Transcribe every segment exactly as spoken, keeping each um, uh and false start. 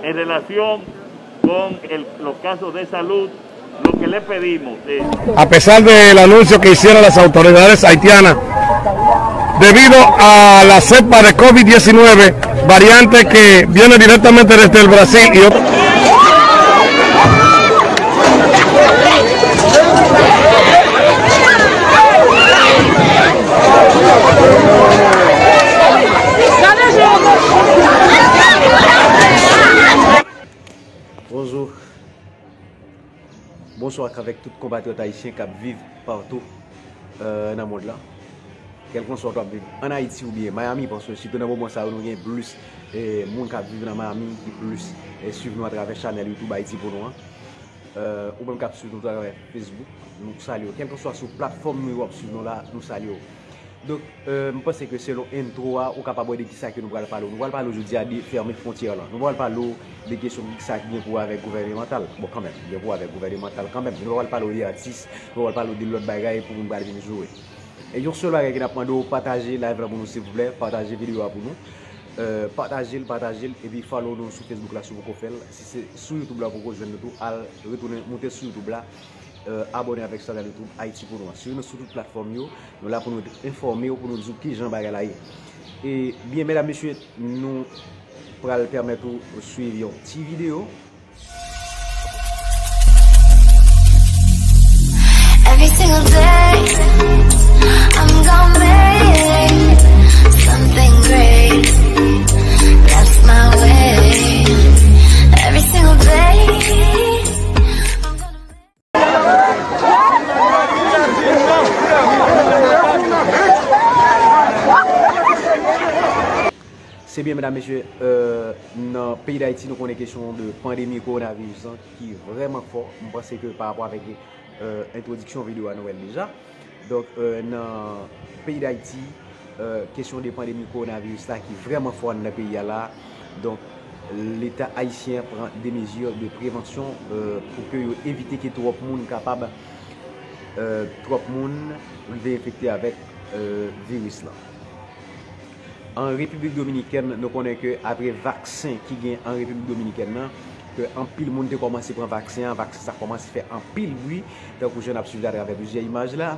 En relación con el- los casos de salud, lo que le pedimos es... A pesar del anuncio que hicieron las autoridades haitianas debido a la cepa de COVID diecinueve, variante que viene directamente desde el Brasil y otro... Bonjou. Bonswa avèk tout konpatriyòt ayisyen k ap viv patou nan mond lan. Kèlkanswa w ap viv ann Ayiti oubyen Miami, paske sitou nan moman sa yo nou gen plis moun k ap viv nan Miami ki plis swiv nou atravè chanèl YouTube Ayiti pou nou an. Ou menm k ap swiv nou atravè Facebook, nou salye w. Kèlkanswa sou platfòm nou yo w ap swiv nou la, nou salye w. Donk, euh, m panse ke selon entwo a, ou kapab wè de kisa ke nou pral pale w. Nou pral pale w jodi a de fèmen fwontyè lan. Nou pral pale w de kesyon sa ki gen pou wè avèk gouvènemantal. Bon, kanmenm, gen pou wè avèk gouvènemantal kanmenm. Men nou pral pale w de atis, nou pral pale w de lòt bagay pou moun pral vin joure. E yon sèl bagay ke n ap mande w, pataje live lan pou nou silvouplè, pataje videyo a pou nou. Euh, pataje l, pataje l, epi follow nou sou Facebook la si w poko fè l. Si se sou YouTube la w poko jwenn nou tou, al retounen moute sou YouTube la, euh, abòne avèk chanèl YouTube Ayiti pou nou an. Swiv nou sou tout platfòm yo. Nou la pou nou enfòme w, pou nou di w kijan bagay la ye. E byen, medam, mesye, nou pral pèmèt ou swiv yon ti videyo. Every single day, I'm gonna make something great. That's my way. Every single day, I'm gonna make Se byen, medam, mesye, euh, nan peyi Dayiti, nou konnen kesyon de pandemi kowonaviris lan ki vrèman fò. M panse ke pa rapò avèk, euh, entwodiksyon videyo a, nou wè l deja. Donk, euh, nan peyi Dayiti, euh, kesyon de pandemi kowonaviris la ki vrèman fò anndan peyi a la. Donk, Leta ayisyen pran de mezi de prevansyon, euh, pou ke yo evite ke twòp moun kapab, euh, twòp moun rive enfekte avèk, euh, viris lan. An Repiblik Dominikèn, nou konnen ke apre vaksen ki gen an Repiblik Dominikèn nan, ke anpil moun te kòmanse pran vaksen an, vaksen sa kòmanse fè anpil bri, tankou jan n ap swiv atravè plizyè imaj la.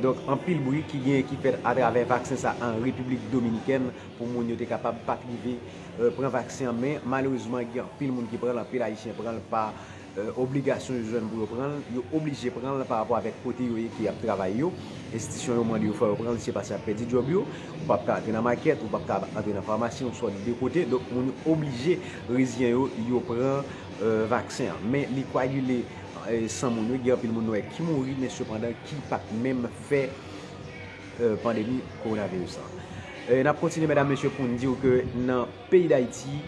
Donk, anpil bri ki gen, ki fèt atravè vaksen sa an Repiblik Dominikèn, pou moun yo te kapab pa t rive, euh, pran vaksen an, men malerezman, gen anpil moun ki pran l, anpil Ayisyen pran l pa, euh, obligasyon yo jwenn pou yo pran l, yo oblije pran l pa rapò avèk kote yo ye ke y ap travay yo. Enstitisyon yo mande yo fò yo pran l, se paske y ap pèdi djòb yo. Ou p ap ka antre nan makèt, ou p ap ka antre nan famasi, yon sòt de kote. Donk, moun yo oblije reziyen yo, yo pran, euh, vaksen an. Men li kwagile, euh, san moun yo, gen anpil moun nou wè ki mouri, men sepandan ki pa t menm fè, euh, pandemi kowonaviris lan. Euh, n ap kontinye, medam, mesye, pou n di w ke nan peyi Dayiti,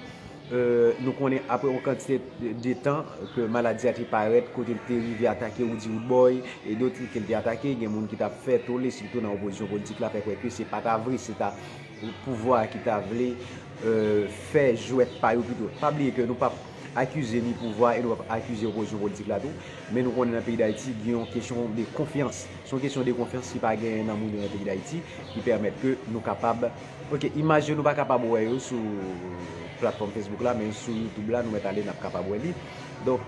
euh, nou konnen apre yon kantite de, de tan ke maladi a te parèt, kote l te rive atake Woody Woodboy e dòt ke l te atake, gen moun ki t ap fè tole, sitou nan opozisyon politik la, fè kwè ke se pa ta vre, se ta pouvwa a ki ta vle, euh, fè jwèt pa yo pito. Pa bliye ke nou p ap akize ni pouvwa e nou p ap akize opozisyon politik la tou, men nou konnen nan peyi Dayiti, gen yon kesyon de konfyans. Se yon kesyon de konfyans ki pa genyen nan moun yo nan peyi Dayiti, ki pèmèt ke nou kapab, ok, imaj yo nou pa kapab wè yo sou platfòm Facebook la, men sou YouTube la, nou mèt ale, n ap kapab wè li. Donk,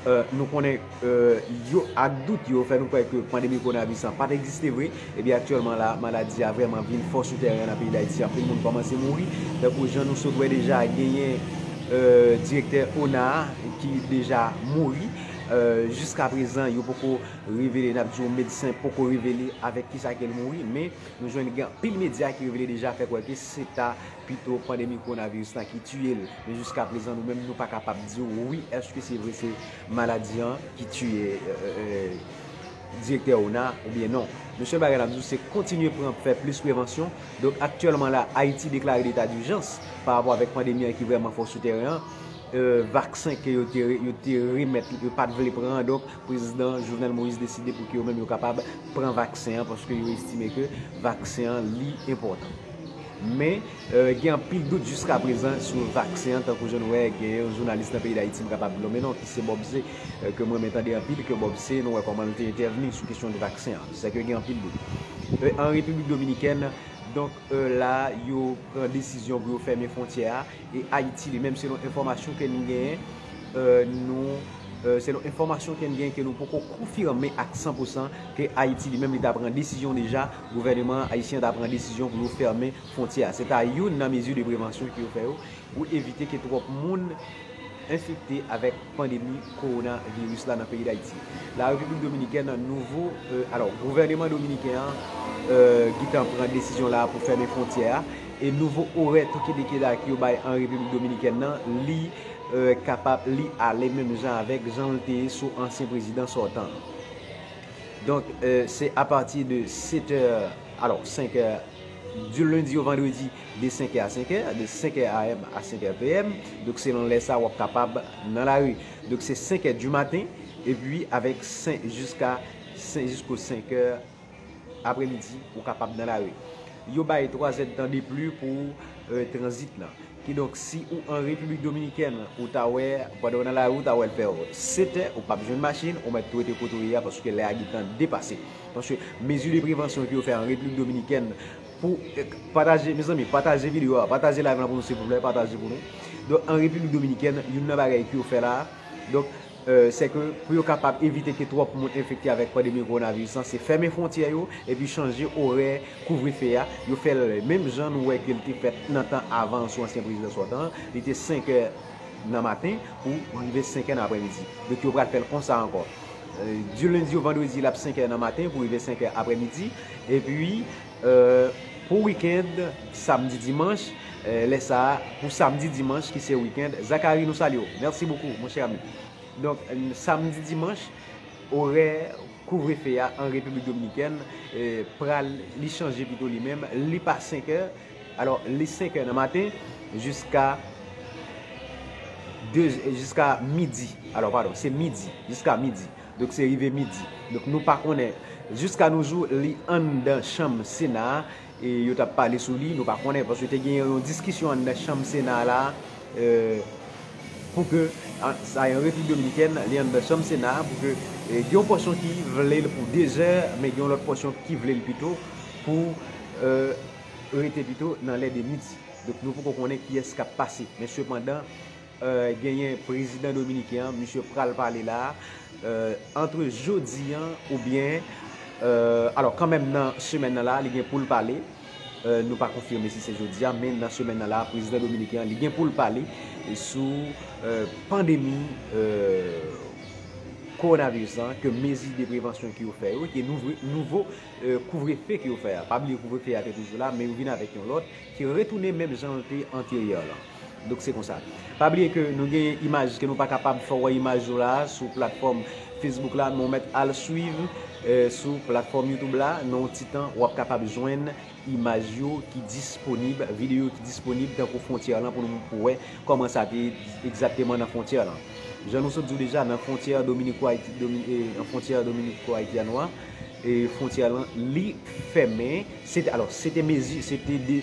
euh, nou konnen, euh, yo ak dout yo fè nou kwè ke pandemi kowonaviris lan pa t egziste vre. Ebyen, aktyèlman la, maladi a vrèman vin fò sou tèren an nan peyi Dayiti. Anpil moun kòmanse mouri. Tankou jan nou sot wè deja, genyen, euh, direktè ona a ki deja mouri. Euh, jiskaprezan, yo poko revele, n ap di w medsen poko revele avèk kisa ke l mouri, men nou jwenn gen anpil medya ki revele deja fè kwè ke se ta pito pandemi kowonaviris lan ki tiye l. Men jiskaprezan, nou menm, nou pa kapab di w wi, èske se vre se maladi an ki tiye, euh, euh, direktè ona oubyen non. Men sèl bagay n ap di w, se kontinye pran, fè plis prevansyon. Donk, aktyèlman la, Ayiti deklare leta dijans pa rapò avèk pandemi an ki vrèman fò sou tèren an. Euh, vaksen ke yo te, yo te remèt, yo pa t vle pran an. Donk, prezidan Jovenel Moïse deside pou ke yo menm yo kapab pran vaksen an, paske yo estime ke vaksen an, li enpòtan. Men, euh, gen anpil dout jiskaprezan sou vaksen an, tankou jan nou wè, gen yon jounalis nan peyi Dayiti, m kapab nonmen non, ki se Bob C, euh, ke mwen renmen tande anpil, ke Bob C, nou wè kòman l te entèvni sou kesyon de vaksen an. Sèke gen anpil dout. Euh, an Repiblik Dominikèn, Donk, euh, la, yo pran desizyon pou yo fèmen fwontyè a. E Ayiti, li menm, selon enfòmasyon ke n genyen, euh, nou, euh, selon enfòmasyon ke n genyen, ke nou poko konfime ak san pou san, ke Ayiti, li menm, li ta pran desizyon deja, gouvènman ayisyen ta pran desizyon pou yo fèmen fwontyè a. Se ta youn nan mezi de prevansyon ke yo fè yo, pou evite ke twòp moun enfekte avèk pandemi kowonaviris la nan peyi Dayiti. La Repiblik Dominikèn, nouvo, euh, alò, gouvèneman dominiken an, euh, gentan pran desizyon la pou fèmen fwontyè a, e nouvo orè toke de keda ke yo bay an Repiblik Dominikèn nan, li, euh, kapab, li ale menm jan avèk jan l te ye sou ansyen prezidan sòtan. Donk, euh, se apati de sèt è, alò, senk è, di lendi o vandredi, de senk è a senk è, de senk è A M a senk è P M. Donk, selon lè sa, w ap kapab nan lari. Donk, se senk è di maten, epi avèk senk, jiska senk, jisko senk è apremidi, ou kapab nan lari. Yo bay twa zèdtan de pli pou, euh, tranzit lan. Kidonk, si ou an Repiblik Dominikèn, ou ta wè, pandan w nan lari, ou ta wè l fè w sèt è, ou p ap jwenn machin, ou mèt rete kote w ye a, paske lè a gentan depase. Paske mezi de prevansyon ke yo fè an Repiblik Dominikèn, pou, eh, pataje, mezanmi, pataje videyo a, pataje live lan pou nou, silvouplè, pataje pou nou. Donk, an Repiblik Dominikèn, youn nan bagay ke yo fè la, donk, euh, se ke pou yo kapab evite ke twòp moun enfekte avèk pandemi kowonaviris lan, se fèmen fwontyè yo, epi chanje orè kouvrefe a. Yo fè l menm jan nou wè ke l te fèt nan tan avan sou ansyen prezidan sòtan an. Li te senk è nan maten pou rive senk è nan apremidi. Donk, yo pral fè l konsa ankò. Euh, di lendi o vandredi, l ap senk è nan maten pou rive senk è apremidi. Epi, euh, pou wikenn, samdi, dimanch, euh, lè sa a, pou samdi, dimanch, ki se wikenn, Zakari, nou salye w. Mèsi bokou, monchè ami. Donk, samdi, dimanch, orè kouvrefe a an Repiblik Dominikèn, eh, pral, li chanje pito li menm, li pa senk è, alò, li senk è nan maten jiska de, jiska midi. Alò, padon, se midi, jiska midi. Donk, se rive midi. Donk, nou pa konnen, jiska nou jou, li anndan chanm Sena a, e yo t ap pale sou li, nou pa konnen, paske te gen yon diskisyon anndan chanm Sena a la, euh, pou ke, an, sa yon Repiblik Dominikèn, li anndan chanm Sena a, pou ke, eh, gen yon pòsyon ki vle l pou de zè, men gen yon lòt pòsyon ki vle l pito pou, euh, rete pito nan lè de midi. Donk, nou poko konnen kiyès k ap pase. Men sepandan, euh, genyen prezidan dominiken an, misye pral pale la, euh, antre jodi an oubyen, euh, alò, kanmenm nan semèn nan la, li gen pou l pale. Euh, nou pa konfime si se jodi a, men nan semèn nan la, prezidan dominiken an, li gen pou l pale sou, euh, pandemi, euh, kowonaviris lan, ke mezi de prevansyon ke yo fè yo, ke nouvo, nouvo, euh, kouvrefe ke yo fè a. Pa bliye kouvrefe a te toujou la, men yo vin avèk yon lòt ki retounen menm jan l te anteryè lan. Donk, se konsa. Pa bliye ke nou gen imaj ke nou pa kapab fè w wè imaj yo la sou platfòm Facebook la, men w mèt al swiv, eh, sou platfòm YouTube la, nan yon ti tan, w ap kapab jwenn imaj yo ki disponib, videyo ki disponib, tankou fwontyè lan pou nou, pou wè kòman sa te egzakteman nan fwontyè lan. Jan nou sot di w deja, nan fwontyè Dominiko Ayiti, Domi-, eh, nan fwontyè Dominiko Ayiti a nou an, e fwontyè lan, li fèmen. Se te, alò, se te mezi, se te de,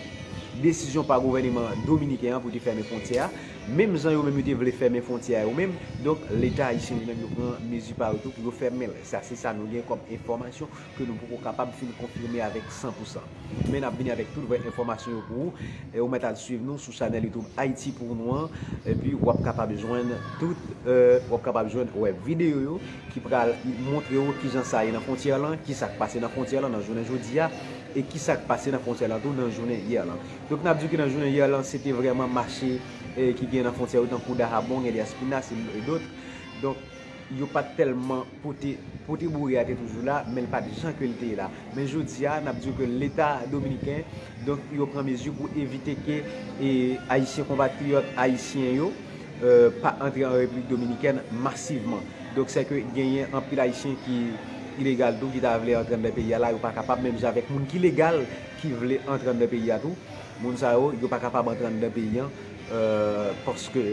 desizyon pa gouvèneman dominiken an pou te fèmen fwontyè a. Menm jan yo menm yo te vle fèmen fwontyè a yo menm, donk, Leta ayisyen li menm yo pran mezi pa yo tou pou yo fèmen l. Sa, se sa nou gen kòm enfòmasyon ke nou poko kapab fin konfime avèk san pou san. Men n ap vini avèk tout vrè enfòmasyon yo pou ou. E ou mèt al swiv nou sou chanèl YouTube Ayiti pou nou an. Epi w ap kapab jwenn tout, euh, w ap kapab jwenn, wè, videyo yo ki pral montre w kijan sa ye nan fwontyè lan, kisa k pase nan fwontyè lan nan jounen jodi a, e kisa k pase nan fwontyè lan tou nan jounen yè lan. Donk, n ap di w ke nan jounen yè lan, se te vrèman mache, eh, ki gen nan fwontyè yo, tankou Dahabon, gen Lès Pinas, e, e dòt. Donk, yo pa t tèlman pote, pote boure a te toujou la, men l pa t jan ke l te ye la. Men jodi a, n ap di w ke Leta dominiken, donk, yo pran mezi pou evite ke, e, Ayisyen, konpatriyòt ayisyen yo, euh, pa antre an Repiblik Dominikèn masivman. Donk, sèke genyen anpil Ayisyen ki ilegal tou, ki ta vle antre anndan peyi a la, yo pa kapab, menm jan avèk moun ki legal ki vle antre anndan peyi a tou. Moun sa yo, yo pa kapab antre anndan peyi an, euh, paske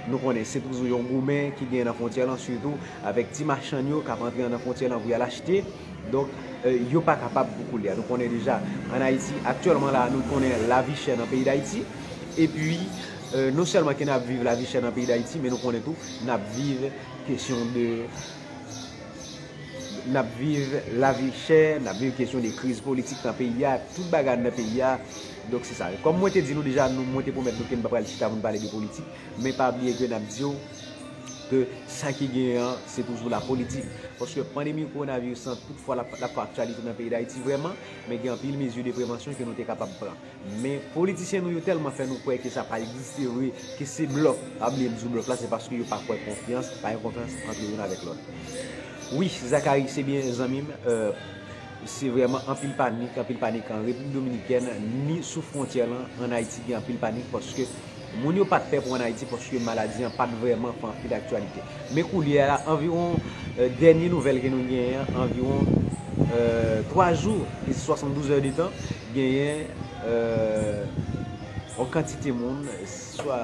nou konnen se toujou yon goumen ki genyen nan fwontyè lan, sitou avèk ti machann yo k ap antre anndan fwontyè lan pou y al achte. Donk, euh, yo pa kapab pou koulye a. Nou konnen deja, ann Ayiti, aktyèlman la, nou konnen lavi chè nan peyi Dayiti. Epi, euh, non sèlman ke n ap viv lavi chè nan peyi Dayiti, men nou konnen tou, n ap viv kesyon de N ap viv lavi chè, n ap viv kesyon de kriz politik nan peyi a, tout bagay nan peyi a. Donk se sa. Kòm mwen te di nou deja, nou, mwen te pwomèt nou ke n pa pral chita pou n pale de politik, men pa bliye ke n ap di w ke sa ki genyen an, se toujou la politik. Paske pandemi kowonaviris lan, toutfwa, l ap, l ap fè aktyalite nan peyi Dayiti vrèman, men gen anpil mezi de prevansyon ke nou te kapab pran. Men politisyen nou yo tèlman fè nou kwè ke sa pa egziste vre, ke se blòf. Pa bliye m di w blòf la, se paske yo pa kwè konfyans, pa gen konfyans ant youn avèk lòt. Wi, Zacharie, se byen, zanmi m. Euh, se vrèman anpil panik, anpil panik an Repiblik Dominikèn, ni sou fwontyè lan, ann Ayiti gen anpil panik paske moun yo pa t pè pou ann Ayiti paske maladi an pa t vrèman fè anpil aktyalite. Men koulye a, anviwon, euh, dènye nouvèl ke nou genyen an, anviwon, euh, twa jou, e swasanndouz è de tan, genyen, euh, yon kantite moun, swa,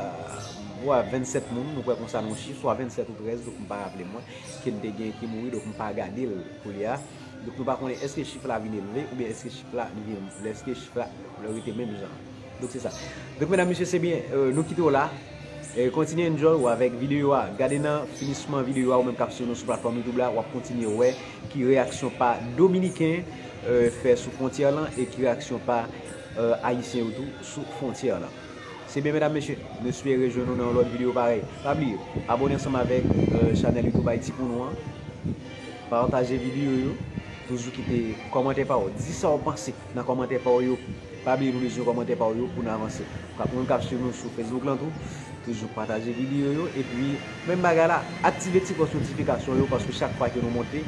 vwa vennsèt moun, nou kwè konsa nan yon chif, swa vennsèt ou trèz, donk m pa raple mwen, ke n te gen ki mouri, donk m pa gade l koulye a. Donk nou pa konnen èske chif la vin elve oubyen èske chif la vin, èske chif la rete menm jan. Donk se sa. Donk medam, mesye, se byen, euh, nou kite w la. E kontinye enjoy w avèk videyo a. Gade nan finisman videyo a, ou menm k ap swiv nou sou platfòm YouTube la, w ap kontinye wè ki reyaksyon pa Dominiken, euh, fè sou fwontyè lan e ki reyaksyon pa, euh, Ayisyen yo tou sou fwontyè lan. Se byen, medam, mesye, nou espere jwenn nou nan yon lòt videyo parèy. Pa bliye, abòne ansanm avèk, euh, chanèl YouTube Ayiti pou nou an. Pataje videyo yo. Toujou kite kòmantè pa w. Di sa w panse nan kòmantè pa w yo. Pa bliye nou bezwen kòmantè pa w yo pou n avanse. Ou ka, ou menm k ap swiv nou sou Facebook lan tou, toujou pataje videyo yo. Epi, menm bagay la, aktive ti klòch notifikasyon yo, paske chak fwa ke nou monte,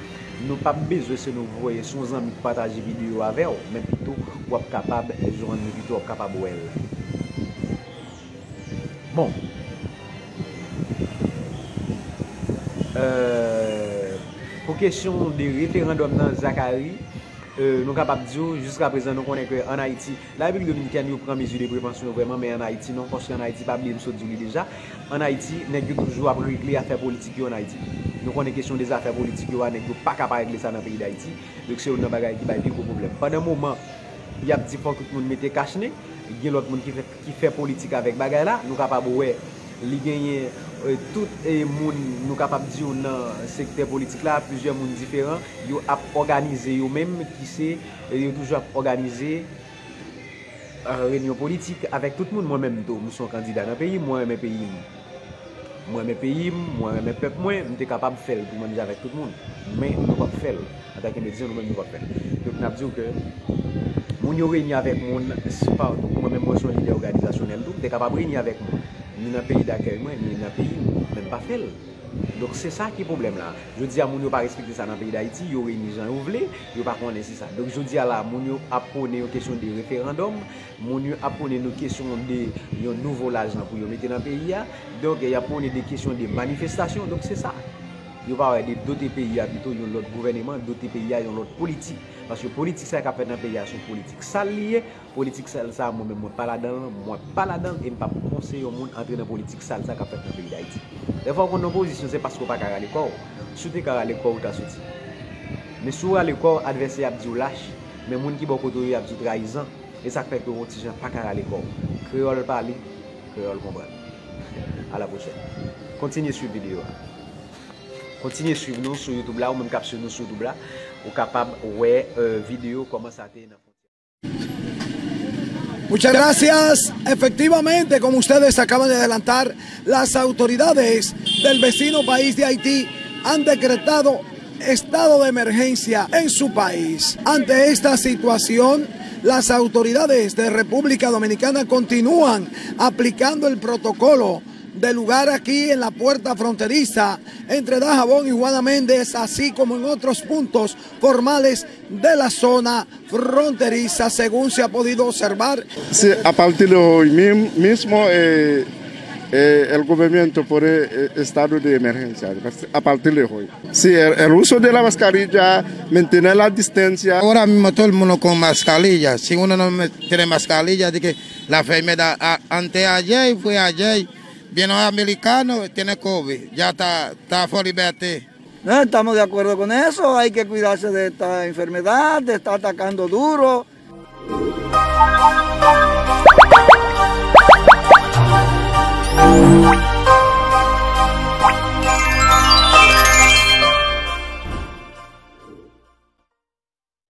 nou p ap bezwen se nou voye, se yon zanmi k pataje videyo avè w, men pito w ap kapab jwenn li, pito w ap kapab wè l. Bon. Euh, pou kesyon de referandòm nan, Zacharie, euh, nou kapab di w, jiskaprezan, nou konnen ke ann Ayiti, la Repiblik Dominikèn, yo pran mezi de prevansyon yo vrèman, men ann Ayiti, non, paske ann Ayiti, pa bliye, m sot di w li deja, ann Ayiti, nèg yo toujou ap regle afè politik yo ann Ayiti. Nou konnen kesyon de zafè politik yo a, nèg yo pa ka pa regle sa nan peyi Dayiti. Donk, se youn nan bagay ki bay pi gwo pwoblèm. Pandan moman, y ap di fòk tout moun mete kach nen, gen lòt moun ki fè, ki fè politik avèk bagay la. Nou kapab wè, li genyen, euh, tout, euh, moun, nou kapab di w nan sektè politik la, plizyè moun diferan, yo ap òganize yo menm, ki se, euh, yo toujou ap òganize, euh, reyinyon politik avèk tout moun. Mwen menm tou, m se yon kandida nan peyi m, mwen renmen peyi m. Mwen renmen peyi m, mwen renmen pèp mwen, m te kapab fè l pou manje avèk tout moun. Men nou p ap fè l. Antanke medizan, nou menm nou p ap fè l. Donk, n ap di w ke moun yo reyini avèk moun, se pa, mwen menm, mwen se yon lidè òganizasyonèl tou, m te kapab reyini avèk moun. Ni nan peyi dakèy mwen, ni nan peyi m, men m pa fè l. Donk, se sa ki pwoblèm la. Jodi a, moun yo pa respekte sa nan peyi Dayiti, yo reyini jan yo vle, yo pa konnen se sa. Donk, jodi a la, moun yo ap pwone yon kesyon de referandòm, moun yo ap pwone yon kesyon de yon nouvo lajan pou yo mete nan peyi a. Donk, y ap pwone de kesyon de manifestasyon. Donk, se sa. Yo pa wè de dote peyi a pito yon lòt gouvèneman, dote peyi a yon lòt politik. Paske politik sa k ap fèt nan peyi a, se yon politik sal li ye. Politik sal sa, mwen menm, mwen pa ladan l, mwen pa ladan l, e m p ap konseye yon moun antre nan politik sal sa k ap fèt nan peyi Dayiti. Dèfwa w konn nan opozisyon, se paske w pa ka rale kò w. Si w te ka rale kò w, ou ta soti. Men si w rale kò w, advèsè ap di w lach, men moun ki bò kote w yo ap di w trayizan. E sa k fè ke w yon ti jan pa ka rale kò w. Kreyòl pale, kreyòl konprann. A la pwochèn. Kontinye swiv videyo a. Kontinye swiv nou sou YouTube la, ou menm k ap swiv nou sou YouTube la, ou kapab wè, euh, videyo kòman sa te ye nan fwontyè. Muchas gracias. Efectivamente, como ustedes acaban de adelantar, las autoridades del vecino país de Haití han decretado estado de emergencia en su país. Ante esta situación, las autoridades de República Dominicana continúan aplicando el protocolo de lugar aquí en la puerta fronteriza entre Dajabón y Juana Méndez, así como en otros puntos formales de la zona fronteriza, según se ha podido observar. Sí, a partir de hoy mim-, mismo, eh, eh, el gobierno pone, eh, estado de emergencia, a partir de hoy. Sí, el, el uso de la mascarilla, mantener la distancia. Ahora mismo todo el mundo con mascarilla. Si uno no me-, tiene mascarilla, de que la enfermedad, a-, anteayer fue ayer, vino un americano, tiene covid, ya está, está fue liberté. No estamos de acuerdo con eso, hay que cuidarse de esta enfermedad, está atacando duro.